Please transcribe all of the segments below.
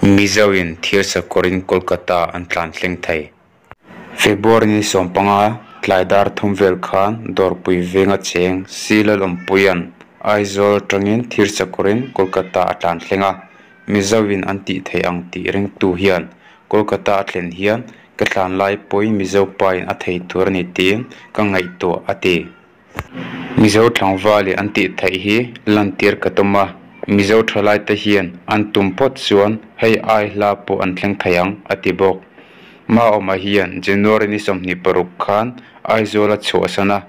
Mizo-in thirsakawrin Kolkata an tlan thleng thei. February ni 15 tlai dar thum vel khan Dawrpui venga cheng Silalawmpuia'n Aizawl atangin thirsakawrin Kolkata a tlan thleng a. Mizo-in an tih theih ang tih ringtu hian Kolkata a thlen hian ka tlan lai pawhin Mizo pain a thei tur a ni tiin ka ngaihtuah a ti. Mizo tlangvalin an tih theih hi lantir ka tum a, Mizo thalaite hian an tum phawt chuan hei ai hla pawh an thleng thei ang, a ti bawk. Maawma hian January ni 26 khan Aizawl a chhuahsan a,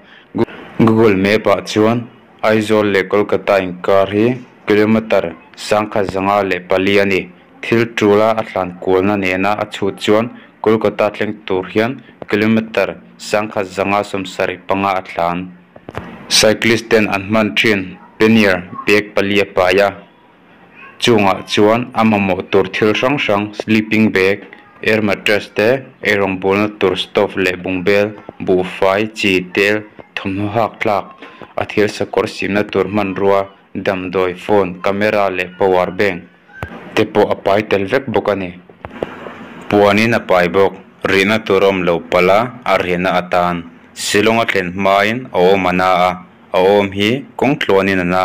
Google Map-ah chuan Aizawl leh Kolkata inkar hi kilometre 1104 a ni. Thil tula a tlan kualna nena a chhut chuan Kolkata thleng tur hian kilometre 1175 a tlan. Cyclist ten an hman thin pannier bag pali a pai a, chungah chuan a mamawh tur thil hrang hrang sleeping bag, air mattress te, eirawngbawlna tur stove leh bungbel, buhfai, chi, tel, thawmhnaw hak thlak, a thil sakawr simna tur hmanrua, damdawi, phone, camera leh power bank te pawh a pai tel vek bawk a ni. Puanin a pai bawk, rihna tur a awm lo palh a, a rihna atan Shillong a thlen hmain a awm a na a, a awm hi kawng tluanin a na.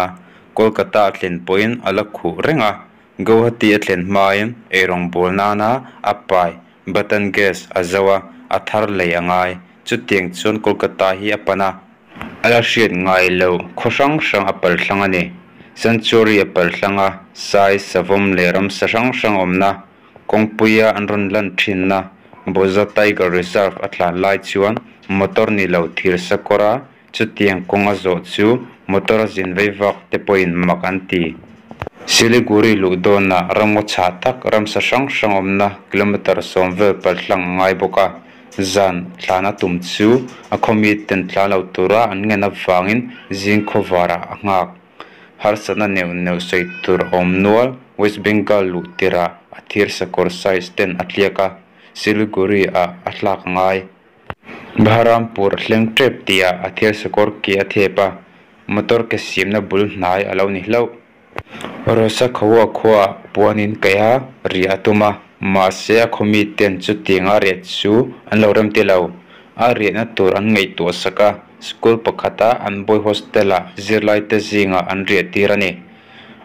Kolkata a thlen pawhin a la khuh reng a, Guwahati a thlen hmain eirawngbawl nana a pai button gas a zo a, a thar lei a ngai. Chutiang chuan Kolkata hi a pan a. A la hriat ngai lo khaw hrang hrang a pal thlang a ni. Sanctuary a pal thlang a, sai, savawm leh ramsa hrang hrang awmna kawngpuia an rawn lan thinna Buza Tiger Reserve a tlan lai chuan motor ni lo thir sakawra chutiang kawng a zawh chu motor a zin vei vak te pawhin mak an ti. Siliguri luh dawnah ramngaw chhah tak ramsa hrang hrang awmna kilometre 10 vel paltlang a ngai bawk a, zan tlan a tum chu a khawmi ten tlan lo tura an ngen avangin zing khawvarah a nghak. Harsatna neuh neuh sawi tur a awm nual, West Bengal luh tirah a thir sakawr size ten a tliak a, Siliguri ah a hlak a ngai. Baharampur a thleng tep tihah a thir sakawr ke a thep a, motor ke siamna bul hnai a lo ni hlauh. Rosa Khaua khuaah puanin kaih a, riah a tum a, mahse a khawmi ten chutiang a riah chu an lo rem ti lo. A riahna tur an ngaihtuah sak a, school pakhata an boy hostel-ah zirlaite zingah an riah tir a ni.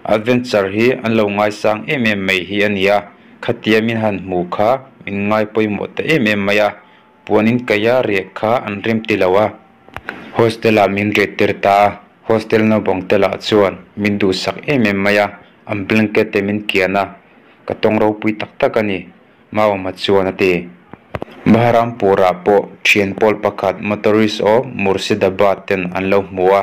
Adventure hi an lo ngaisang em em mai hi a ni a, khatia min han hmu kha min ngai pawimawh ta em em mai a, puanin kaih a riah kha an rem ti lo a. Hostel-ah min riah tir ta a, hostel naupang te lah chuan min duhsak em em mai a, an blanket te min kian a, ka tawng ropui tak tak a ni, Maawma chuan a ti. Baharampur-ah pawh thian pawl pakhat motorist of Murshidabad ten an lo hmu a,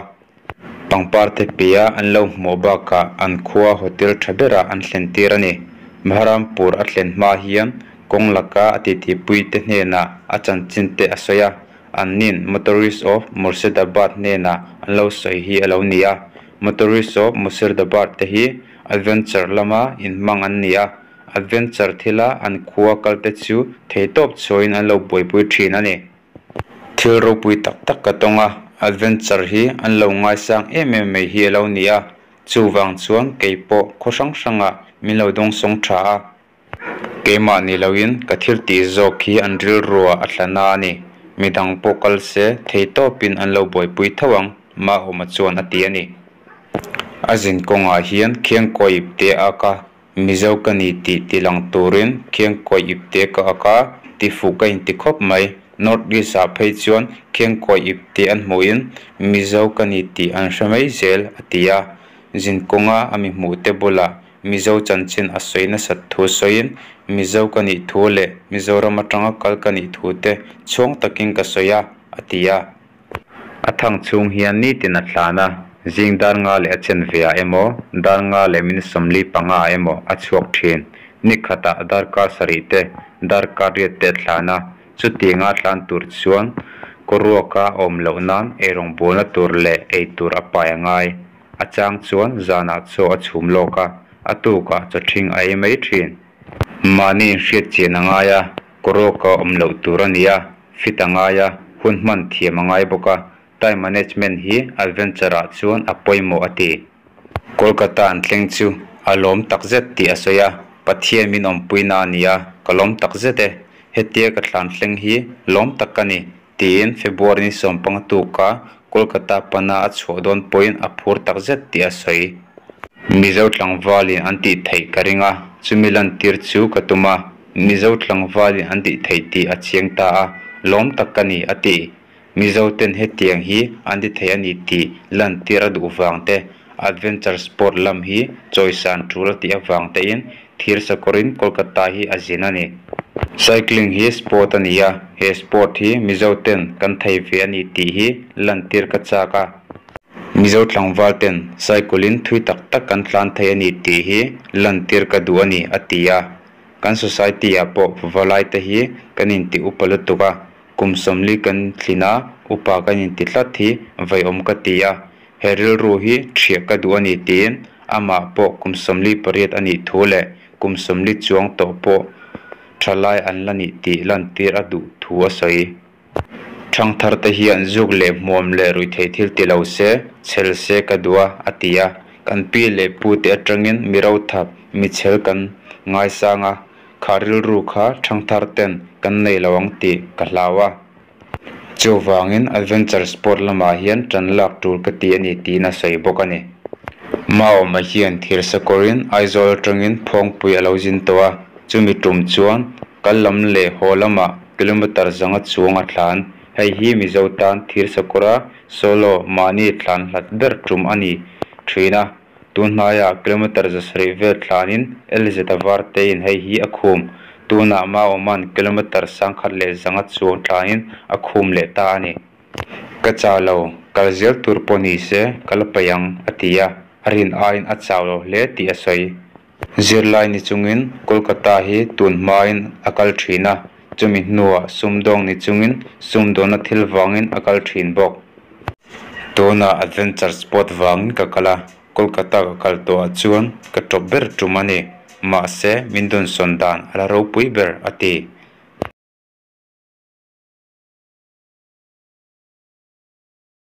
pangpar te piah an lo hmuh bakah an khua hotel tha berah an thlen tir a ni. Baharampur a thlen hma hian kawng laka a titipui te hnenah a chanchin te a sawi a, annin motorist of Murshidabad hnenah an lo sawi hi a lo ni a. Motorist of Murshidabad te hi adventure lama inhmang an ni a, Adventure thila an khua kalte chu theitawp chhuahin an lo buaipui thin a ni. Thil ropui tak tak ka tawng a, adventure hi an lo ngaisang em em mai hi a lo ni a, chuvang chuan kei pawh khaw hrang hrangah min lo dawngsawng tha a. Keimah ni loin ka thil tih zawk hi an rilruah a thla na a ni. Midang pawh kal se theitawpin an lo buaipui tho ang, Mahawma chuan a ti a ni. A zin kawngah hian Khiangkawi ipte a ak a, Mizo ka ni tih tilang turin Khiangkawi ipte ka ak a, tifuh ka inti khawp mai. North East ah phei chuan Khiangkawi ipte an hmuhin Mizo ka ni tih an hre mai zel, a ti a. Zinkawnga a mi hmuhte bulah Mizo chanchin a sawi nasat thu sawiin Mizo ka nih thu leh Mizoram atanga kal ka nih thu te chhuang takin ka sawi a, a ti a. A thang chhung hian nitin a tlan a, zing dar nga leh a chen ve ah emaw, dar nga leh minute 45 ah emaw a chhuak thin. Ni khatah darkar sarih te, darkar riat te a tlan a, chutianga a tlan tur chuan kawruaka a awm loh nan eirawngbawlna tur leh ei tur a pai a ngai. A chang chuan zanah chaw a chhum lawk a, a tukah chaw ṭhing a ei mai thin. Mahni inhriat chian a ngai a, kawruaka awm loh tur a ni a. Fit a ngai a, hun hman thiam a ngai bawk a, time management hi adventure ah chuan a pawimawh a ti. Kolkata an thleng chu a lawm takzet tih a sawi a. Pathian min awmpuina a ni a, ka lawm takzet e. Hetia ka tlan thleng hi lawm tak ka ni, tiin February ni 15 tuka Kolkata pana a chhuah dawn pawhin a phur takzet tih a sawi. Mizo tlangvalin an tih theih ka ring a, chumi lantir chu ka tum a. Mizo tlangvalin an tih theih tih a chiang ta a, lawm tak ka ni, a ti. Mizo ten hetiang hi an ti thei a ni tih lantir a duh vang te, adventure sport lam hi chawisan tul a tih avang tein thirsakawrin Kolkata hi a zin a ni. Cycling hi sport a ni a, he sport hi Mizo ten kan thei ve a ni tih hi lantir ka chak a. Mizo tlangval ten cycle in thui tak tak kan tlan thei a ni tih hi lantir ka duh a ni, a ti a. Kan society ah pawh valai te hi kan inti upa lutuk a, kum 40 kan tlin a, upa kan inti tlat hi veiawm ka ti a, he rilru hi thiah ka duh a ni tiin amah pawh kum 48 a nih thu leh kum 40 chuang tawh pawh thalai an la nih tih lantir a duh thu a sawi. Thangthar te hian zuk leh hmuam leh ruihtheih thil ti lo se, chhel se ka duh a, a ti a. Kan pi leh pu te atangin mi ro thap, mi chhel kan ngaisang a, kha rilru kha thangthar ten kan nei lo ang tih ka hlau a. Chuvangin adventure sport lamah hian tan lak tul ka ti a ni tiin a sawi bawk a ni. Maawma hian thirsakawrin Aizawl atangin Phawngpui a lo zin tawh a, chumi tum chuan kal lam leh haw lamah kilometre 100 chuang a tlan. Hei hi Mizo tan thirsakawra solo mahni tlan hlat ber tum a ni thin a. Tun hnaiah kilometre 700 vel tlanin LZ Vartein hei hi a khum. Tunah Maawma'n kilometre 1100 chuang tlanin a khum leh ta a ni. Ka chau lo, kal zel tur pawh ni se ka la peih ang, a ti a. A rin aiin a chau lo hle tih a sawi. Zirlai ni chungin Kolkata hi tun hmain a kal thin a, chumi hnuah sumdawng ni chungin sumdawnna thil vangin a kal thin bawk. Tunah adventure sport vangin ka kal a, Kolkata ka kal tawhah chuan ka tawp ber tum a ni. Mahse, min dawnsawn dan a la ropui ber, a ti.